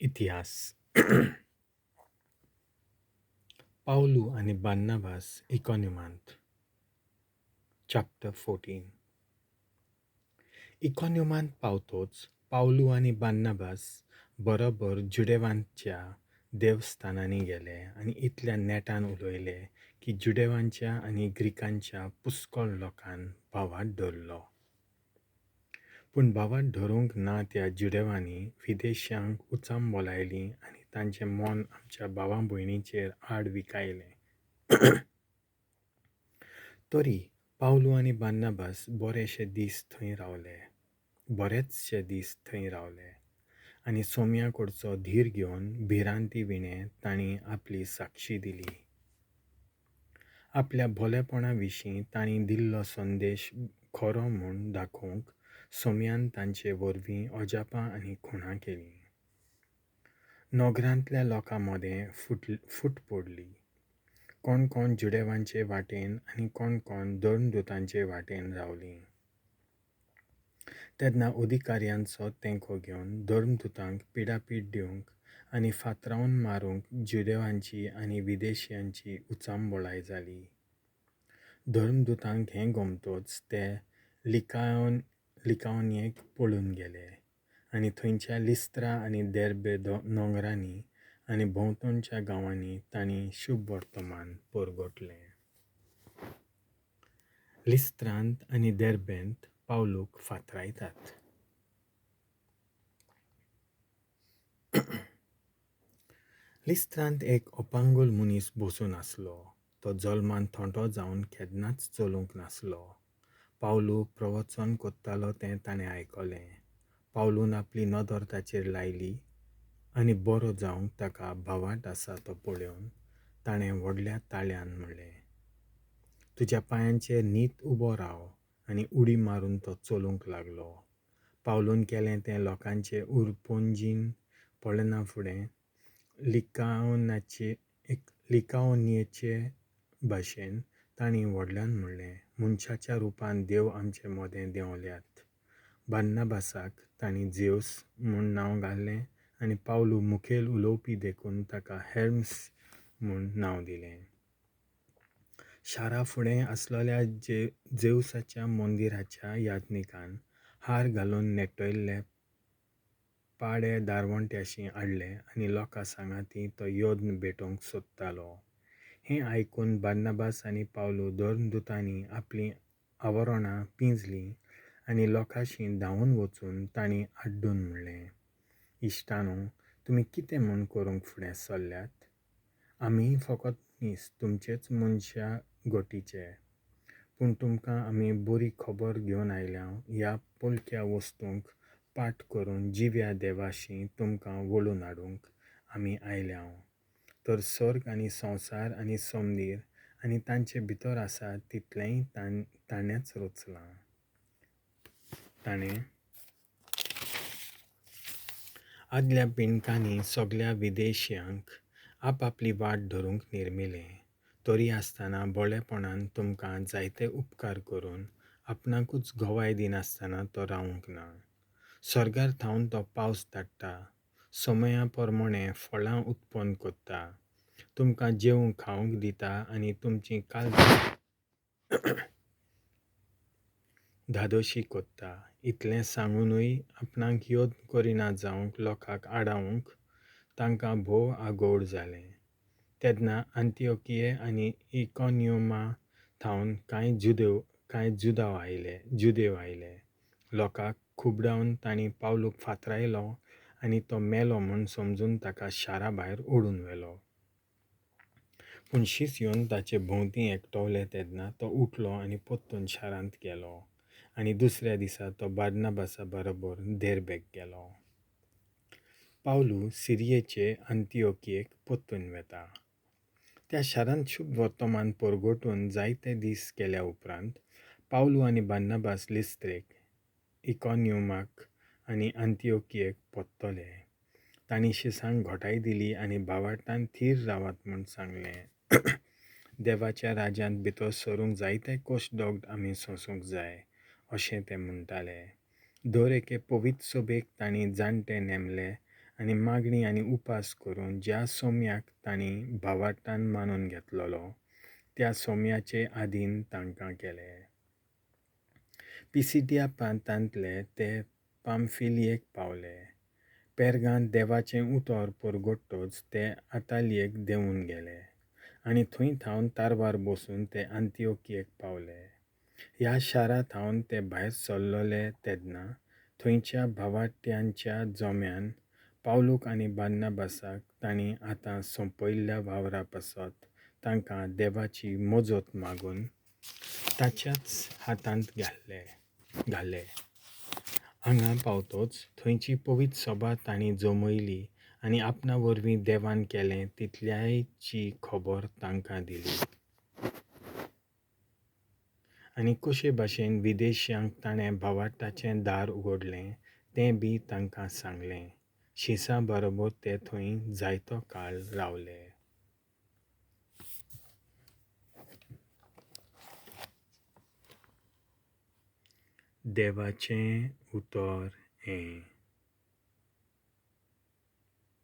इतिहास. पावलू आनी Barnabas इकॉन्युमांत. Chapter 14. इकॉन्युमांत पावतोच Pavlu आनी बार्नाबास बरोबर जुदेवांच्या देवस्थानांनी गेले आनी इतल्या नेटान उलयले की जुदेवांच्या आनी ग्रिकांच्या पुस्कळ लोकान भावार्थ धरलो. पूण भावार्थ धरूंक ना त्या जुदेवांनी विदेशांक उचांबळायलीं आनी तांचें मन आमच्या भावा भयणींचेर आड विकायलें. तरी पावलू आनी बार्नाबास बरेचशे दीस थंय रावले आनी सोम्या कडचो धीर घेवन भिरांती विणें तांणी आपली साक्षी दिली. आपल्या भोलेपणा विशीं तांणी दिल्लो संदेश खरो म्हूण दाखोवंक सोम्यान तांचे वरवीं अजापां आनी खुणां केलीं. नगरांतल्या लोकां मदें फूट पडली. कोण कोण जुदेवांचे वाटेन आनी कोण कोण धर्मदूतांचे वाटेन रावलीं. तेन्ना अधिकाऱ्यांचो तेंको घेवन धर्मदूतांक पिडापीड दिवंक आनी फातरावन मारूंक जुदेवांची आनी विदेशियांची उचांबळाय जाली. धर्मदूतांक हें गमतोच ते लिकाओनियेक पळून गेले आनी थंयच्या लिस्त्रा आनी देर्बे नगरांनी आनी भोंवतणच्या गांवांनी तांणी शुभ वर्तमान परगटलें. लिस्त्रांत आनी देर्बेंत पावलूक फातरायतात. लिस्त्रांत एक अपांगुल मनीस बसून आसलो. तो जल्मान थोंटो जावन केन्नाच चलूंक नासलो. पावलू प्रवचन कोत्तालो तें ताणें आयकलें. पावलून आपली नदर ताचेर लायली आनी बरो जावंक ताका भावार्थ आसा तो पळोवन ताणें व्हडल्या ताळ्यान म्हणलें, तुज्या पांयांचेर नीट उबो राव. आनी उडी मारून तो चलूंक लागलो. पावलून केलें तें लोकांचे उरपोंजीन पळयना फुडें लिकाओनियेचे भाशेन तांणी व्हडल्यान म्हणलें, मनशाच्या रुपान देव आमचे मदें देंवल्यात. बार्नाबासाक तांणी झेवस म्हूण नांव घालें आनी पावलू मुखेल उलोवपी देखून ताका हेर्म्स म्हूण नांव दिलें. शारा फुडें आसलेल्या जेवसाच्या मंदिराच्या याज्ञिकान हार घालून नेटयल्ले पाडे दारवंट्याशी हाडले आनी लोकां सांगाती तो यज्ञ भेटोवंक सोदतालो. हें आयकून बार्नाबास आनी पावलू धर्मदूतांनी आपलीं आवरणां पिंजलीं आनी लोकांशी धांवून वचून तांणी आड्डून म्हणलें, इश्टानो, तुमी कितें म्हूण करूंक फुडें सरल्यात? आमी फकत मनीस, तुमचेच मनशा गोटीचे. पूण तुमकां आमी बरी खबर घेवन आयल्या. ह्या पोलक्या वस्तूंक पाठ करून जिव्या देवाशी तुमकां वळून हाडूंक आमी आयल्या. तर सर्ग आनी संवसार आनी समदीर आनी तांचे भितर आसा तितलेंय ताणेंच रचलां. ताणें आदल्या पिंडकांनी सगल्या विदेशियांक आपापली वाट धरूंक निर्मिलें. तरी आसतना बळेपणान तुमकां जायते उपकार करून आपणाकूच गवाय दिनासतना तो रावंक ना. सर्गार थावन तो पावस धाडटा, समया प्रमाणें फळां उत्पन्न करता, तुमकां जेवंक खावंक दिता आनी तुमची काळजां धादोशी करता. इतलें सांगुनूय आपणाक यत्न करिना जावंक लोकांक आडावंक तांकां भोव आगोड जालें. तेन्ना आंतिओकिये आनी इकॉन्युमा थावन कांय जुदेव आयले. लोकांक खुबडावन तांणी पावलूक फातरायलो आनी तो मेलो म्हूण समजून ताका शारा भायर ओडून व्हेलो. पूण शीस येवन ताचे भोंवती एकटवले तेन्ना तो उठलो आनी परतून शारांत गेलो आनी दुसऱ्या दिसा तो बार्नाबासा बरोबर देर्बेक गेलो. पावलू सिरियेचे आंतिओकियेक परतून वेता. त्या शारांत शुभ वर्तमान परगटून जायते दीस गेल्या उपरांत पावलू आनी बार्नाबास लिस्त्रेक, इकॉन्युमाक आनी आंतिओकियेक परतले. तांणी शिसांक घोटाय दिली आनी भावार्थान थीर रावात म्हूण सांगलें. देवाच्या राज्यांत भितर सरूंक जायते कश्ट दोग आमी सोंसूंक जाय अशें ते म्हणटाले. दर एके पवित्र सभेक तांणी जाणटे नेमले आनी मागणी आनी उपास करून ज्या सोम्याक तांणी भावार्थान मानून घेतलेलो त्या सोम्याचे आदीन तांकां केले. पिसिडिया प्रांतांतले ते पामफिलियेक पावले. पेर्गांत देवाचें उतर परगट्टच ते आतालियेक देंवून गेले आनी थंय थावन तारवार बसून ते आंतिओकियेक पावले. ह्या शारा थावन ते भायर सरलेले तेन्ना थंयच्या भावाट्यांच्या जम्यान पावलूक आनी बार्नाबासाक तांणी आतां सोंपयल्ल्या वावरा पासत तांकां देवाची मजत मागून ताच्याच हातांत घाले. हांगा पावतच थंयची पवित्र सभा तांणी जमयली आनी आपणा वरवीं देवान केलें तितल्यायची खबर तांकां दिली. आनी कशे भाशेन विदेश्यांक ताणें भावार्थाचें दार उगडलें तें बी तांकां सांगलें. शिसां बरोबर ते थंय जायतो काळ रावले. देवाचें उतर हें.